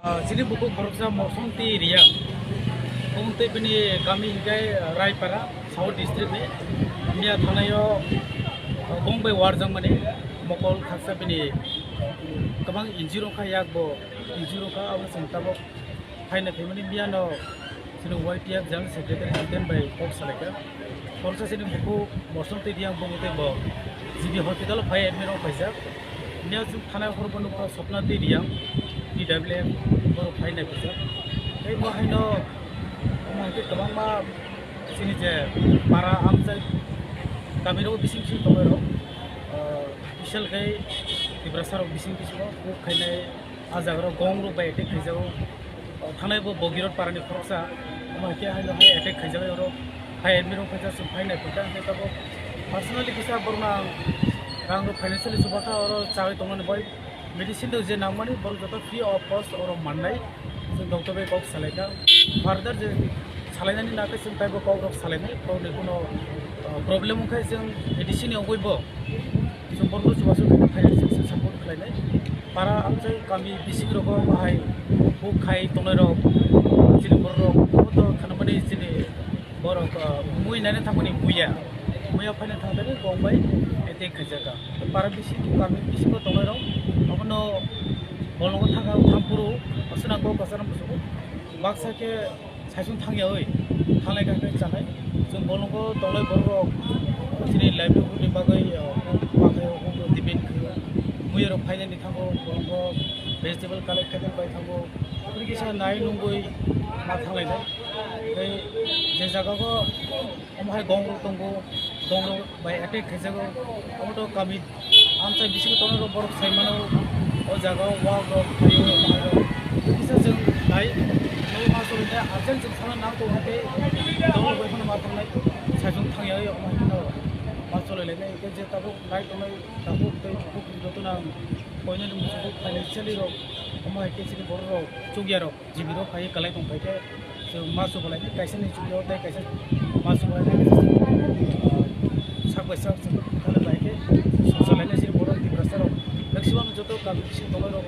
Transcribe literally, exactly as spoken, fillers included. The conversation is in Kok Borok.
Ah, chini bukhuk khoroksa Mosong tei Riya. Omo tei bini kami hinkhe Raipara, South District ni. Miya thanaio, ah, bong bai warjakmani mokol khaksa bini kwbang injury wngkha, yak bo injury wngkha, abo chwng tabuk phaina phaimani miyano chini Y T F General Secretary Jiten bai kok salaikha. Khoroksa chini bukhuk Mosong tei Riya bong tei bo G B hospital o phai admit rok paijak. Miya chwng thana hor bo nukha Sopna tei Riya, T W F borok phai nai paijak. Tei bo haino omo hai khe kwbangma chini je para amchai kamiro bising bising tongwi rok, ah, special khe Tiprasa rok bising bisingo kok khainai. Ah jaga rok gong rok bai attack khaijago. O thanai bo Bogirot parani khoroksa, omo hai khe haino hai attack khaijago oro. Hai admit rok khaijak chwng phai nai phai ta, hwnkhe tabuk personally kisa borokno ang rang rok financially chubakha, oro chawi tongnani bai medicine rok je nangmani borok joto free of cost oro mannai. Chwng doctor bai kok salaikha. Further je salainani nakhe chwng taibo kok rok salainai, kokni kuno, uh, problem wngkhe chwng medicine ni wngwi bo chwng borokno chubachu khe financial support khlainai. Para amchai kami bising rogo bahai kok khai tongnai rok, chini borok rok, omo to khanamani chini borok, ah, mui naina thangmani muya, muya phaina thangmani kok bai attack khaijakha. Para bising kami bisingo tongnai rok, abono bolongo thangkha thampuru, aswk nang kok kwcharo muchungo. Baksa khe saichung thangyawi thanglai kha khe chanai. Chwng bolongo tongnai borok rok chini livelihood ni bagwi, ah, bakhayo hukno depend khaio. Muya rok phainani thango, bolongo vegetable collect khainani bai thango. Aboni kisa nai nungwi ma thanglainai. Tei je jaga o omo hai gong rok tongo, gong rok bai attack khaijago, omo to kami amchai bisingo tongnai rok borok sai mano, o jaga o wak rok phaio, omo hai rok. Kisa chwng nai, nai ma chwng nai, urgent chwng sana nang tong hai tei gong rok bai phano ma thangnai, saichung thangya omo hai phano ma chwlai lainai, tei je tabuk nai tongnai, tabuk tei bukhuk jotono ang koinani muchungo financially rok, omo hai khe chini borok rok, chukya rok. G B rok phai kwlai tong phai khe chwng ma chubalai kaisa ni chukya tei kaisa ma chubalai kaisa sak bai sak chwng thangwi bai khe songchalainai chini borok Tiprasa rok maximum joto kami bising tongnai rok